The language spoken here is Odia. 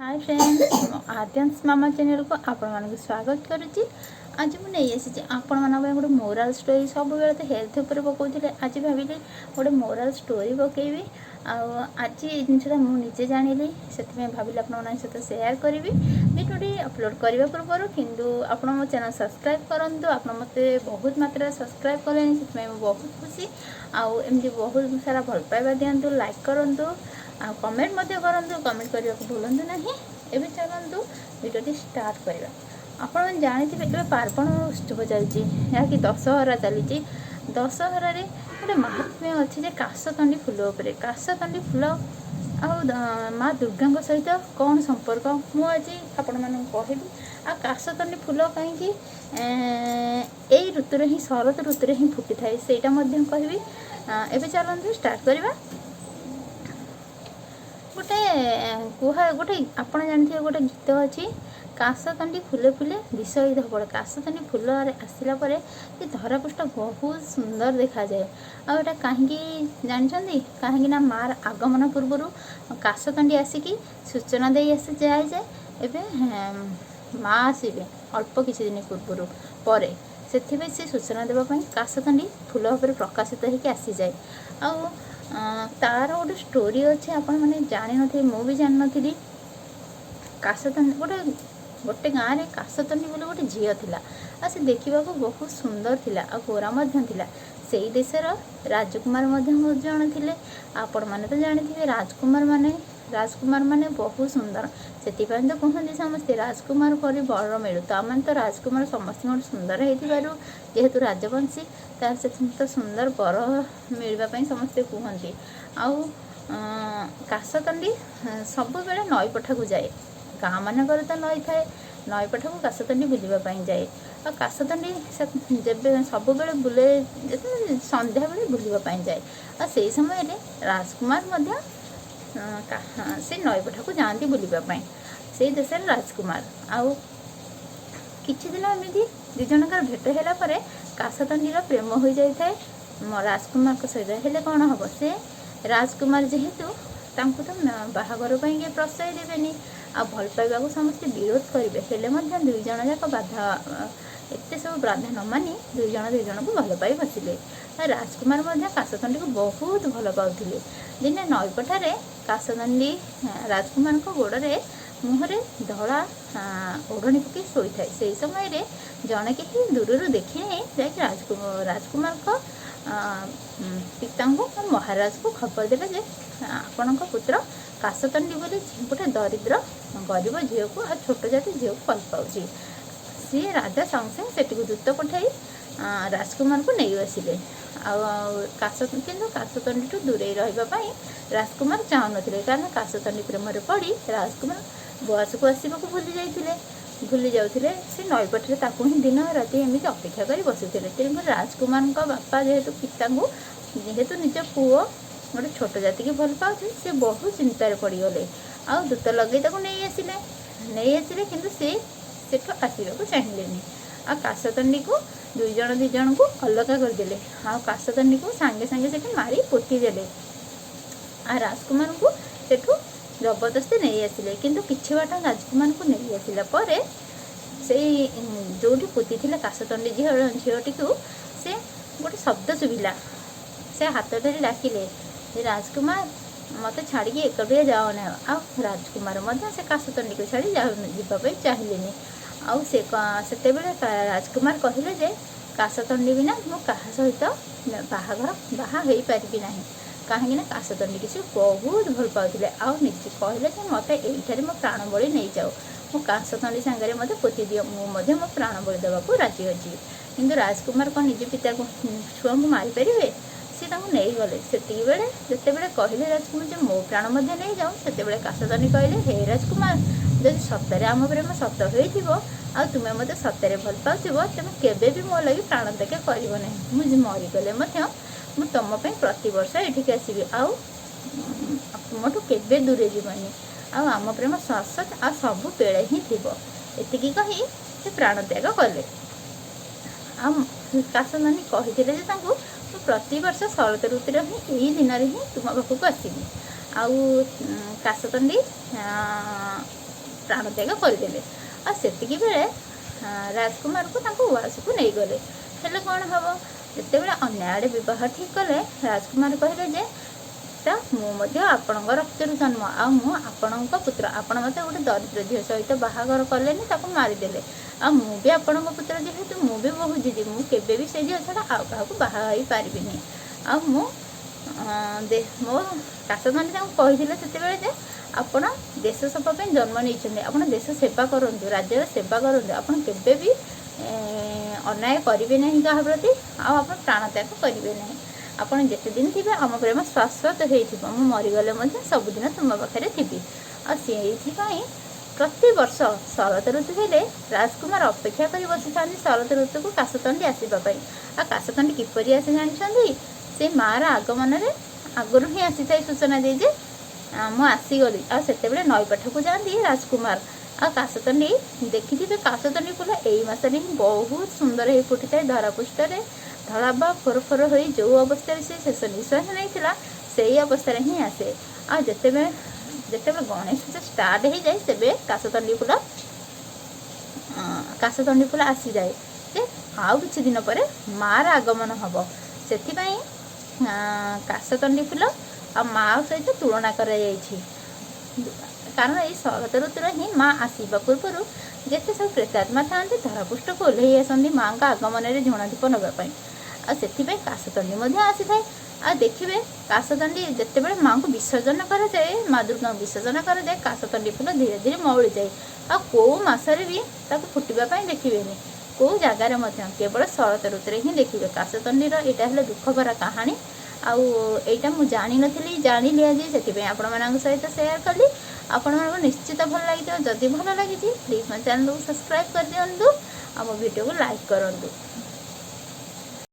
ହାଏ ଫ୍ରେଣ୍ଡସ୍, ମୁଁ ଆଦ୍ୟାଂଶ ମାମା ଚ୍ୟାନେଲକୁ ଆପଣମାନଙ୍କୁ ସ୍ୱାଗତ କରୁଛି। ଆଜି ମୁଁ ନେଇ ଆସିଛି ଆପଣମାନଙ୍କ ପାଇଁ ଗୋଟେ ମୋରାଲ୍ ଷ୍ଟୋରି। ସବୁବେଳେ ତ ହେଲ୍ଥ ଉପରେ ପକାଉଥିଲେ, ଆଜି ଭାବିଲି ଗୋଟେ ମୋରାଲ୍ ଷ୍ଟୋରି ପକାଇବି। ଆଉ ଆଜି ଏଇ ଜିନିଷଟା ମୁଁ ନିଜେ ଜାଣିଲି, ସେଥିପାଇଁ ଭାବିଲି ଆପଣମାନଙ୍କ ସହିତ ସେୟାର କରିବି। ଭିଡ଼ିଓଟି ଅପଲୋଡ଼ କରିବା ପୂର୍ବରୁ କିନ୍ତୁ ଆପଣ ମୋ ଚ୍ୟାନେଲ୍ ସବସ୍କ୍ରାଇବ୍ କରନ୍ତୁ। ଆପଣ ମୋତେ ବହୁତ ମାତ୍ରାରେ ସବସ୍କ୍ରାଇବ୍ କଲେଣି, ସେଥିପାଇଁ ମୁଁ ବହୁତ ଖୁସି। ଆଉ ଏମିତି ବହୁତ ସାରା ଭଲ ପାଇବା ଦିଅନ୍ତୁ, ଲାଇକ୍ କରନ୍ତୁ ଆଉ କମେଣ୍ଟ ମଧ୍ୟ କରନ୍ତୁ। କମେଣ୍ଟ କରିବାକୁ ଭୁଲନ୍ତୁ ନାହିଁ। ଏବେ ଚାଲନ୍ତୁ ଭିଡ଼ିଓଟି ଷ୍ଟାର୍ଟ କରିବା। ଆପଣମାନେ ଜାଣିଥିବେ, ଏବେ ପାର୍ବଣ ଉତ୍ସବ ଚାଲିଛି, ଯାହାକି ଦଶହରା ଚାଲିଛି। ଦଶହରାରେ ଗୋଟେ ମାହାତ୍ମ୍ୟ ଅଛି ଯେ କାଶତଣ୍ଡି ଫୁଲ ଉପରେ। କାଶତଣ୍ଡି ଫୁଲ ଆଉ ମା ଦୁର୍ଗାଙ୍କ ସହିତ କ'ଣ ସମ୍ପର୍କ, ମୁଁ ଆଜି ଆପଣମାନଙ୍କୁ କହିବି। ଆଉ କାଶତଣ୍ଡି ଫୁଲ କାହିଁକି ଏଇ ଋତୁରେ ହିଁ, ଶରତ ଋତୁରେ ହିଁ ଫୁଟିଥାଏ, ସେଇଟା ମଧ୍ୟ କହିବି। ଏବେ ଚାଲନ୍ତୁ ଷ୍ଟାର୍ଟ କରିବା। ଗୋଟେ କୁହା ଗୋଟେ ଆପଣ ଜାଣିଥିବେ, ଗୋଟେ ଗୀତ ଅଛି, କାଶତଣ୍ଡି ଫୁଲେ ଫୁଲେ ଦିଶଇ ଧବଳ। କାଶତଣ୍ଡି ଫୁଲରେ ଆସିଲା ପରେ ଏ ଧରାପୃଷ୍ଠ ବହୁତ ସୁନ୍ଦର ଦେଖାଯାଏ। ଆଉ ଏଇଟା କାହିଁକି ଜାଣିଛନ୍ତି? କାହିଁକି ନା ମାର ଆଗମନ ପୂର୍ବରୁ କାଶତଣ୍ଡି ଆସିକି ସୂଚନା ଦେଇ ଆସି ଯାଏ ଯେ ଏବେ ମା ଆସିବେ ଅଳ୍ପ କିଛି ଦିନ ପୂର୍ବରୁ ପରେ। ସେଥିପାଇଁ ସେ ସୂଚନା ଦେବା ପାଇଁ କାଶତଣ୍ଡି ଫୁଲ ଭାବରେ ପ୍ରକାଶିତ ହେଇକି ଆସିଯାଏ। ଆଉ ତାର ଗୋଟେ ଷ୍ଟୋରି ଅଛି, ଆପଣମାନେ ଜାଣିନଥିବେ, ମୁଁ ବି ଜାଣିନଥିଲି। କାଶତଣ୍ଡି ଗୋଟେ ଗାଁରେ କାଶତଣ୍ଡି ବୋଲି ଗୋଟେ ଝିଅ ଥିଲା। ଆଉ ସେ ଦେଖିବାକୁ ବହୁତ ସୁନ୍ଦର ଥିଲା ଆଉ ଗୋରା ମଧ୍ୟ ଥିଲା। ସେଇ ଦେଶର ରାଜକୁମାର ମଧ୍ୟ ଜଣେ ଥିଲେ। ଆପଣମାନେ ତ ଜାଣିଥିବେ, ରାଜକୁମାର ମାନେ ବହୁତ ସୁନ୍ଦର। ସେଥିପାଇଁ ତ କୁହନ୍ତି ସମସ୍ତେ, ରାଜକୁମାର ପରି ବର ମିଳୁ। ତାମାନେ ତ ରାଜକୁମାର ସମସ୍ତଙ୍କଠୁ ସୁନ୍ଦର ହେଇଥିବାରୁ, ଯେହେତୁ ରାଜବଂଶୀ, ତାର ସେଥିପାଇଁ ତ ସୁନ୍ଦର ବର ମିଳିବା ପାଇଁ ସମସ୍ତେ କୁହନ୍ତି। ଆଉ କାଶତଣ୍ଡି ସବୁବେଳେ ନଈ ପଠାକୁ ଯାଏ। ଗାଁ ମାନଙ୍କରେ ତ ନଈ ଥାଏ। ନଈ ପଠାକୁ କାଶତଣ୍ଡି ବୁଲିବା ପାଇଁ ଯାଏ। ଆଉ କାଶତଣ୍ଡି ସେ ଯେବେ ସବୁବେଳେ ବୁଲେ, ଯେତେବେଳେ ସନ୍ଧ୍ୟାବେଳେ ବୁଲିବା ପାଇଁ ଯାଏ। ଆଉ ସେଇ ସମୟରେ ରାଜକୁମାର ମଧ୍ୟ ସେ ନଈ ପଠାକୁ ଯାଆନ୍ତି ବୁଲିବା ପାଇଁ, ସେଇ ଦେଶରେ ରାଜକୁମାର। ଆଉ କିଛି ଦିନ ଏମିତି ଦୁଇ ଜଣଙ୍କର ଭେଟ ହେଲା ପରେ କାଶତଣ୍ଡିର ପ୍ରେମ ହୋଇଯାଇଥାଏ ରାଜକୁମାରଙ୍କ ସହିତ। ହେଲେ କ'ଣ ହେବ, ସେ ରାଜକୁମାର ଯେହେତୁ, ତାଙ୍କୁ ତ ବାହାଘର ପାଇଁ କେହି ପ୍ରଶ୍ରୟ ଦେବେନି ଆଉ ଭଲ ପାଇବାକୁ ସମସ୍ତେ ବିରୋଧ କରିବେ। ହେଲେ ମଧ୍ୟ ଦୁଇ ଜଣ ଯାକ ବାଧା, ଏତେ ସବୁ ବାଧା ନ ମାନି ଦୁଇ ଜଣ ଦୁଇ ଜଣଙ୍କୁ ଭଲ ପାଇ ବସିଲେ। ଆଉ ରାଜକୁମାର ମଧ୍ୟ କାଶତଣ୍ଡିକୁ ବହୁତ ଭଲ ପାଉଥିଲେ। ଦିନେ ନଈପଠାରେ କାଶତଣ୍ଡି ରାଜକୁମାରଙ୍କ ଗୋଡ଼ରେ ମୁହଁରେ ଧଳା ଓଢ଼ଣୀ ପକାଇ ଶୋଇଥାଏ। ସେଇ ସମୟରେ ଜଣେ କେହି ଦୂରରୁ ଦେଖି ନେଇ ଯାଇକି ରାଜକୁମାରଙ୍କ ପିତାଙ୍କୁ, ମହାରାଜକୁ ଖବର ଦେଲେ ଯେ ଆପଣଙ୍କ ପୁତ୍ର କାଶତଣ୍ଡି ବୋଲି ଗୋଟେ ଦରିଦ୍ର ଗରିବ ଝିଅକୁ ଆଉ ଛୋଟ ଜାତି ଝିଅକୁ ଭଲ ପାଉଛି। ସିଏ ରାଜା ସାଙ୍ଗେ ସାଙ୍ଗେ ସେଠିକୁ ଦୂତ ପଠାଇ ରାଜକୁମାରକୁ ନେଇ ଆସିଲେ। ଆଉ କିନ୍ତୁ କାଶତଣ୍ଡିଠୁ ଦୂରେଇ ରହିବା ପାଇଁ ରାଜକୁମାର ଚାହୁଁନଥିଲେ, କାରଣ କାଶତଣ୍ଡି ପ୍ରେମରେ ପଡ଼ି ରାଜକୁମାର ବୟସକୁ ଆସିବାକୁ ଭୁଲି ଯାଇଥିଲେ, ଭୁଲି ଯାଉଥିଲେ। ସେ ନଈପଠାରେ ତାକୁ ହିଁ ଦିନ ରାତି ଏମିତି ଅପେକ୍ଷା କରି ବସୁଥିଲେ। ତେଣୁକରି ରାଜକୁମାରଙ୍କ ବାପା ଯେହେତୁ, ପିତାଙ୍କୁ ଯେହେତୁ ନିଜ ପୁଅ ଗୋଟେ ଛୋଟ ଜାତିକି ଭଲ ପାଉଛି, ସେ ବହୁତ ଚିନ୍ତାରେ ପଡ଼ିଗଲେ। ଆଉ ଦୂତ ଲଗେଇ ତାକୁ ନେଇ ଆସିଲେ। ନେଇ ଆସିଲେ, କିନ୍ତୁ ସେ ସେଠୁ ଆସିବାକୁ ଚାହିଁଲେନି। ଆଉ କାଶତଣ୍ଡିକୁ ଦୁଇ ଜଣ ଦୁଇ ଜଣଙ୍କୁ ଅଲଗା କରିଦେଲେ। ଆଉ କାଶତଣ୍ଡିକୁ ସାଙ୍ଗେ ସାଙ୍ଗେ ସେଠି ମାରି ପୋତିଦେଲେ ଆଉ ରାଜକୁମାରଙ୍କୁ ସେଠୁ ଜବରଦସ୍ତି ନେଇ ଆସିଲେ। କିନ୍ତୁ କିଛି ବାଟ ରାଜକୁମାରଙ୍କୁ ନେଇ ଆସିଲା ପରେ ସେଇ ଯେଉଁଠି ପୋତିଥିଲେ କାଶତଣ୍ଡି ଝିଅଟିକୁ, ସେ ଗୋଟେ ଶବ୍ଦ ଶୁଭିଲା। ସେ ହାତ ଧରି ଡାକିଲେ ଯେ ରାଜକୁମାର, ମୋତେ ଛାଡ଼ିକି ଏକୁଟିଆ ଯାଅ ନାହିଁ। ଆଉ ରାଜକୁମାର ମଧ୍ୟ ସେ କାଶତଣ୍ଡିକୁ ଛାଡ଼ି ଯାଉ ଯିବା ପାଇଁ ଚାହିଁଲେନି। ଆଉ ସେ ସେତେବେଳେ ରାଜକୁମାର କହିଲେ ଯେ କାଶତଣ୍ଡି ବିନା ମୁଁ କାହା ସହିତ ବାହାଘର ବାହା ହେଇପାରିବି ନାହିଁ। କାହିଁକି ନା କାଶତଣ୍ଡିକି ସେ ବହୁତ ଭଲ ପାଉଥିଲେ। ଆଉ ନିଜେ କହିଲେ ଯେ ମୋତେ ଏଇଠାରେ ମୋ ପ୍ରାଣବଳି ନେଇଯାଅ, ମୁଁ କାଶତଣ୍ଡି ସାଙ୍ଗରେ ମୋତେ ପୋତି ଦିଅ, ମୁଁ ମଧ୍ୟ ମୋ ପ୍ରାଣବଳି ଦେବାକୁ ରାଜି ଅଛି। କିନ୍ତୁ ରାଜକୁମାର କ'ଣ ନିଜ ପିତାକୁ ଛୁଆଙ୍କୁ ମାରିପାରିବେ? ସେ ତାଙ୍କୁ ନେଇଗଲେ। ସେତିକି ବେଳେ ଯେତେବେଳେ କହିଲେ ରାଜକୁମାର ଯେ ମୋ ପ୍ରାଣ ମଧ୍ୟ ନେଇଯାଅ, ସେତେବେଳେ କାଶତଣ୍ଡି କହିଲେ, ହେ ରାଜକୁମାର, ଯଦି ସତରେ ଆମ ପ୍ରେମ ସତ ହୋଇଥିବ ଆଉ ତୁମେ ମୋତେ ସତରେ ଭଲ ପାଉଥିବ, ତେବେ କେବେ ବି ମୋ ଲାଗି ପ୍ରାଣତ୍ୟାଗ କରିବ ନାହିଁ। ମୁଁ ମରିଗଲେ ମଧ୍ୟ ମୁଁ ତୁମ ପାଇଁ ପ୍ରତିବର୍ଷ ଏଠିକି ଆସିବି ଆଉ ତୁମଠୁ କେବେ ଦୂରେ ଯିବନି। ଆଉ ଆମ ପ୍ରେମ ଶାଶ୍ୱତ ଆଉ ସବୁବେଳେ ହିଁ ଥିବ। ଏତିକି କହି ସେ ପ୍ରାଣତ୍ୟାଗ କଲେ। ଆଉ କାଶତଣ୍ଡି କହିଥିଲେ ଯେ ତାଙ୍କୁ, ମୁଁ ପ୍ରତିବର୍ଷ ଶରତ ଋତୁରେ ହିଁ ଏଇ ଦିନରେ ହିଁ ତୁମ ପାଖକୁ ଆସିବି। ଆଉ କାଶତଣ୍ଡି ପ୍ରାଣତ୍ୟାଗ କରିଦେଲେ। ଆଉ ସେତିକି ବେଳେ ରାଜକୁମାରକୁ ତାଙ୍କ ଉଆସକୁ ନେଇଗଲେ। ହେଲେ କ'ଣ ହେବ, ଯେତେବେଳେ ଅନ୍ୟ ଆଡ଼େ ବିବାହ ଠିକ୍ କଲେ, ରାଜକୁମାର କହିଲେ ଯେ ତ ମୁଁ ମଧ୍ୟ ଆପଣଙ୍କ ରକ୍ତରୁ ଜନ୍ମ ଆଉ ମୁଁ ଆପଣଙ୍କ ପୁତ୍ର। ଆପଣ ମୋତେ ଗୋଟେ ଦରିଦ୍ର ଝିଅ ସହିତ ବାହାଘର କଲେନି, ତାକୁ ମାରିଦେଲେ। ଆଉ ମୁଁ ବି ଆପଣଙ୍କ ପୁତ୍ର, ଯେହେତୁ ମୁଁ ବି ବହୁତ ଜିଦି, ମୁଁ କେବେ ବି ସେ ଝିଅ ଛଡ଼ା ଆଉ କାହାକୁ ବାହା ହେଇପାରିବିନି। ଆଉ ମୁଁ ମୋ କାଶତଣ୍ଡି ତାଙ୍କୁ କହିଥିଲେ ସେତେବେଳେ ଯେ ଆପଣ ଦେଶ ସେବା ପାଇଁ ଜନ୍ମ ନେଇଛନ୍ତି, ଆପଣ ଦେଶ ସେବା କରନ୍ତୁ, ରାଜ୍ୟର ସେବା କରନ୍ତୁ, ଆପଣ କେବେ ବି ଅନ୍ୟାୟ କରିବେ ନାହିଁ କାହା ପ୍ରତି, ଆଉ ଆପଣ ପ୍ରାଣତ୍ୟାଗ କରିବେ ନାହିଁ। ଆପଣ ଯେତେ ଦିନ ଥିବେ ଆମ ପ୍ରେମ ଶାଶ୍ୱତ ହେଇଥିବ, ମୁଁ ମରିଗଲେ ମଧ୍ୟ ସବୁଦିନ ତୁମ ପାଖରେ ଥିବି। ଆଉ ସେଇଥିପାଇଁ ପ୍ରତିବର୍ଷ ଶରତ ଋତୁ ହେଲେ ରାଜକୁମାର ଅପେକ୍ଷା କରି ବସିଥାନ୍ତି ଶରତ ଋତୁକୁ କାଶତଣ୍ଡି ଆସିବା ପାଇଁ। ଆଉ କାଶତଣ୍ଡି କିପରି ଆସେ ଜାଣିଛନ୍ତି? ସେ ମାଆର ଆଗମନରେ ଆଗରୁ ହିଁ ଆସିଥାଏ ସୂଚନା ଦେଇ ଯେ ମୁଁ ଆସିଗଲି। ଆଉ ସେତେବେଳେ ନଈପାଠକୁ ଯାଆନ୍ତି ରାଜକୁମାର ଆଉ କାଶତଣ୍ଡି। ଦେଖିଥିବେ କାଶତଣ୍ଡି ଫୁଲ ଏଇ ମାସରେ ହିଁ ବହୁତ ସୁନ୍ଦର ହେଇ ଫୁଟିଥାଏ ଧରାପୃଷ୍ଠରେ, ଧଳା ବା ଫୋର ଫୋର ହୋଇ ଯେଉଁ ଅବସ୍ଥାରେ ସେ ଶେଷ ନିଶ୍ୱାସ ନେଇଥିଲା ସେଇ ଅବସ୍ଥାରେ ହିଁ ଆସେ। ଆଉ ଯେତେବେଳେ ଗଣେଶ ପୂଜା ଷ୍ଟାର୍ଟ ହେଇଯାଏ, ସେବେ କାଶତଣ୍ଡି ଫୁଲ ଆସିଯାଏ ଯେ ଆଉ କିଛି ଦିନ ପରେ ମାଆର ଆଗମନ ହେବ। ସେଥିପାଇଁ କାଶତଣ୍ଡି ଫୁଲ ଆଉ ମା ସହିତ ତୁଳନା କରାଯାଇଛି, କାରଣ ଏଇ ଶରତ ଋତୁରେ ହିଁ ମା ଆସିବା ପୂର୍ବରୁ ଯେତେ ସବୁ ପ୍ରେତାତ୍ମା ଥାଆନ୍ତି ଧରାପୃଷ୍ଠକୁ ଓହ୍ଲେଇ ଆସନ୍ତି ମାଆଙ୍କ ଆଗମନରେ ଝୁଣା ଧୂପ ନେବା ପାଇଁ। ଆଉ ସେଥିପାଇଁ କାଶତଣ୍ଡି ମଧ୍ୟ ଆସିଥାଏ। ଆଉ ଦେଖିବେ କାଶତଣ୍ଡି ଯେତେବେଳେ ମାଆଙ୍କୁ ବିସର୍ଜନ କରାଯାଏ, ମା ଦୁର୍ଗାଙ୍କୁ ବିସର୍ଜନ କରାଯାଏ, କାଶତଣ୍ଡି ଫୁଲ ଧୀରେ ଧୀରେ ମଉଳିଯାଏ। ଆଉ କେଉଁ ମାସରେ ବି ତାକୁ ଫୁଟିବା ପାଇଁ ଦେଖିବେନି କେଉଁ ଜାଗାରେ ମଧ୍ୟ, କେବଳ ଶରତ ଋତୁରେ ହିଁ ଦେଖିବେ। କାଶତଣ୍ଡିର ଏଇଟା ହେଲା ଦୁଃଖ ଭରା କାହାଣୀ। ଆଉ ଏଇଟା ମୁଁ ଜାଣିନଥିଲି, ଜାଣିଲି ଆଜି, ସେଥିପାଇଁ ଆପଣମାନଙ୍କ ସହିତ ସେୟାର କଲି। ଆପଣମାନଙ୍କୁ ନିଶ୍ଚିତ ଭଲ ଲାଗିଥିବ। ଯଦି ଭଲ ଲାଗିଛି, ପ୍ଲିଜ୍ ମୋ ଚ୍ୟାନେଲକୁ ସବସ୍କ୍ରାଇବ୍ କରିଦିଅନ୍ତୁ ଆଉ ମୋ ଭିଡ଼ିଓକୁ ଲାଇକ୍ କରନ୍ତୁ।